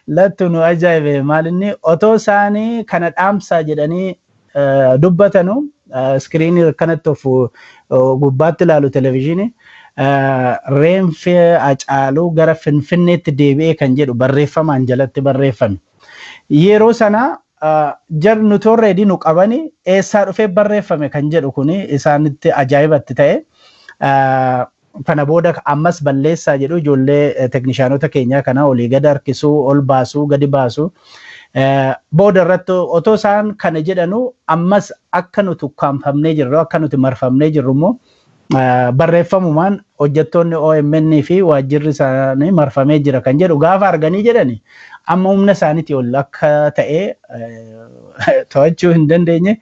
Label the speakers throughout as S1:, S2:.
S1: Lattu nu ajaa'ibe. Maalinni, otoo isaanii kana dhaamsaa jedhanii dubbatanu, screenii akkanatti of gubbaatti ilaalu, televezyiinii, reenfi Hacaaluu gara Finfinneetti deebi'ee kan jedhu barreeffamaan jalatti barreeffame. Yeroo sana jar nuti already nu qabani, eessaa dhufee barreeffame kan jedhu kuni isaanitti ajaa'ibatti ta'e. Kana booda ammas balleessaa jedhu, ijoollee teknishaanota keenyaa kana olii gad harkisuu, ol baasuu, gadi baasuu. Booda irratti otoo isaan kana jedhanu, ammas akka nuti ukkaanfamnee jirru, akka nuti marfamnee jirru immoo barreeffamumaan hojjettoonni OMN fi waajjirri isaanii marfamee jira kan jedhu gaafa arganii jedhani, amma humna isaaniitii ol akka ta'e to'achuu hin dandeenye.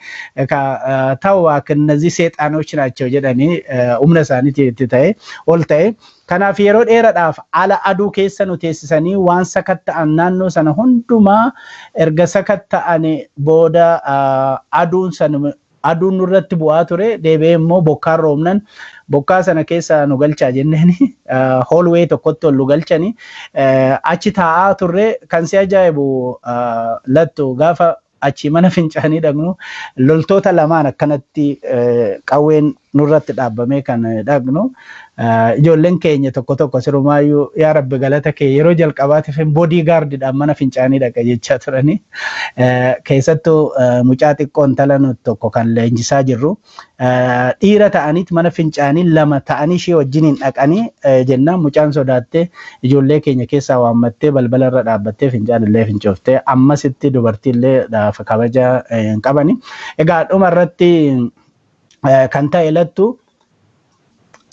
S1: Ta'u እነዚህ ሴጣኖች ናቸው jedhanii, humna isaaniitii ta'e ol ta'e. Kanaaf yeroo dheeraadhaaf ala aduu keessa nu teessisanii waan sakatta'an naannoo sana hundumaa erga sakatta'an booda, aduun sana aduun nurratti bu'aa ture, deebi'ee immoo bokkaan roobnan bokkaa sana keessa nu galchaa jenneeni hallway tokkotti ol nu galchanii achi taa'aa turre. Kan si ajaa'ibu Lattu, gaafa achi mana fincaanii dhaqnu loltoota lamaan akkanatti qawween nurratti dhaabbamee kan dhaqnu. Ijoolleen keenya tokko tokko sirumaayyuu "Yaa Rabbi, galata kee, yeroo jalqabaatiif bodyguardiidhaan mana fincaanii dhaqa" jechaa turani. Keessattuu mucaa xiqqoo intala nuti tokko kan leenjisaa jirru, dhiira ta'aniit mana fincaanii lama ta'anii ishee wajjiniin dhaqanii jennaan, mucaan sodaattee ijoollee keenya keessaa waammattee balbala irra dhaabbattee fincaan illee fincooftee. Ammasitti dubartii illee kabaja hin qabani. Egaa dhuma irratti kan ta'e, Lattu,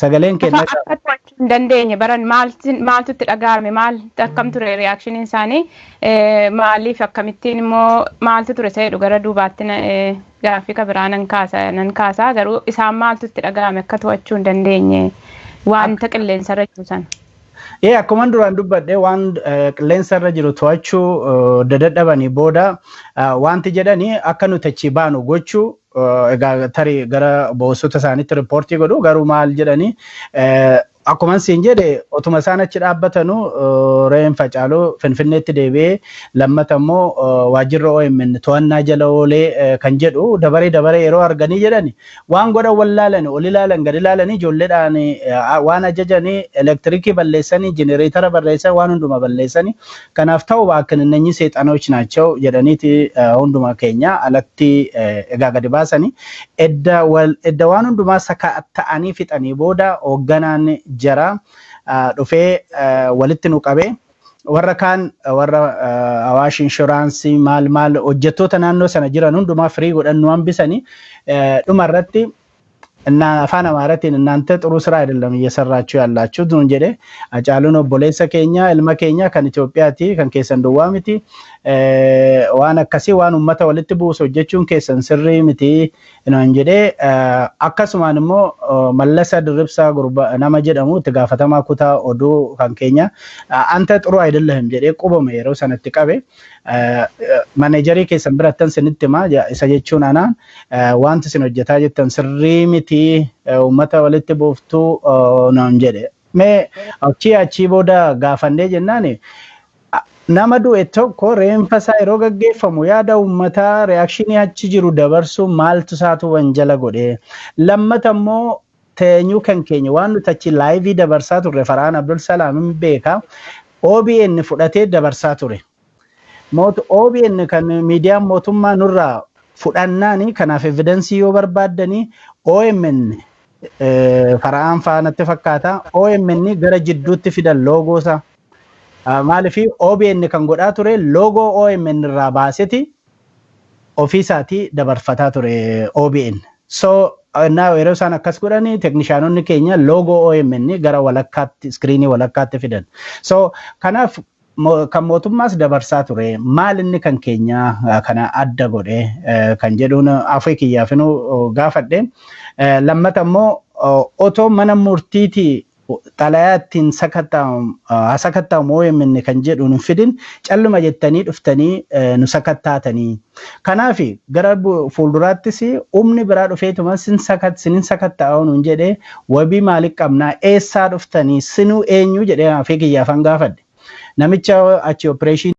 S1: sagaleen kenna.
S2: Akka to'achuu hin dandeenye baran maaltu itti dhaga'ame? Maal, akkam ture reactioniin isaanii? Maaliif, akkamittiin immoo, maaltu ture isa jedhu gara duubaatti gaaffii ka biraa nan kaasa. Garuu isaan maaltu itti dhaga'ame akka to'achuu hin dandeenye wanta qilleensarra jiru sana?
S1: Ee, akkuma duraan dubbadhe, waan qilleensarra jiru to'achuu dadhabanii booda wanti jedhanii akka nuti achi baanu gochuu. Egaa tarii gara boosota isaaniitti reportii godhu. Garuu maal jedhanii, akkuma siin jedhe, otuma isaan achi dhaabbatanu reenfa Hacaaluu Finfinneetti deebi'ee, lammata immoo waajjirri OMN to'annaa jala oolee kan jedhu dabaree dabaree yeroo arganii jedhani, waan godhan wallaalani, ol ilaalan, gad ilaalanii, ijoolleedhaan waan ajajanii elektirikii balleessanii, jenereetara balleessan, waan hunduma balleessanii. Kanaaf ta'u bakka እነኚህ ሰይጣኖች ናቸው jedhaniiti hunduma keenya alatti egaa gadi baasanii. Edda waan hundumaa sakatta'anii fixanii booda hoogganaan jara dhufee walitti nu qabee, warra kaan, warra Awaash Inshuraansii maal maal, hojjettoota naannoo sana jiran hundumaa firii godhan nu hambisanii. Dhuma irratti እና afaan Amaaraatiin "እናንተ ጥሩ ስራ አይደለም እየሰራችሁ ያላችሁት" nuun jedhe. "Hacaaluun obboleessa keenya, ilma keenya, kan Itoophiyaati, kan keessan duwwaa miti. Waan akkasii, waan uummata walitti buusu hojjechuun keessan sirrii miti" nuun jedhe. Akkasumaan immoo Mallasa Dirribsaa gurba nama jedhamu, itti gaafatamaa kutaa oduu kan keenya, "አንተ ጥሩ አይደለህም" jedhee qubame yeroo sanatti qabe. "Managerii keessan birattan sinitti himaa" isa jechuun anaan, "Wanti isin hojjetaa jirtan sirrii miti, uummata walitti buuftuu" naan jedhe. Mee achii achii booda gaafannee jennaan, nama du'e tokko reenfa isaa yeroo gaggeeffamu yaada uummataa, reactionii achi jiru dabarsu maaltu isaatu wanjala godhe? Lammata immoo teenyuu kan keenya waan nuti achi liveii dabarsaa turre, Farhaan Abdul Salaam hin beeka, OBN fudhatee dabarsaa ture. OBN kan miidiyaan mootummaa nurraa fudhannaani, kanaaf evidenceii yoo barbaaddanii, OMN Farhaan faanatti fakkaata, OMN gara jidduutti fidan logo isaa. Maaliif OBN kan godhaa ture logo OMN irraa baaseti ofiisaatii dabarfataa ture OBN. So naa yeroo isaan akkas godhani, teknishaanonni keenya logo OMN gara walakkaatti, screenii walakkaatti fidan. So kanaaf kan mootummaas dabarsaa ture, maal inni kan keenya kana adda godhe kan jedhuun afii kiyyaafinuu gaafadhe. Lammata immoo otoo mana murtiitii xalayaa ittiin sakatta'amu OMN kan jedhu nu fidin, calluma jettanii dhuftanii nu sakattaatanii. Kanaaf gara fuulduraattis humni biraa dhufeetuma sinin sakatta'aa nuun jedhee, wabii maaliif qabnaa, eessaa dhuftanii, sinuu eenyu jedhee afii kiyyaafan gaafadhe. Namicha achi operation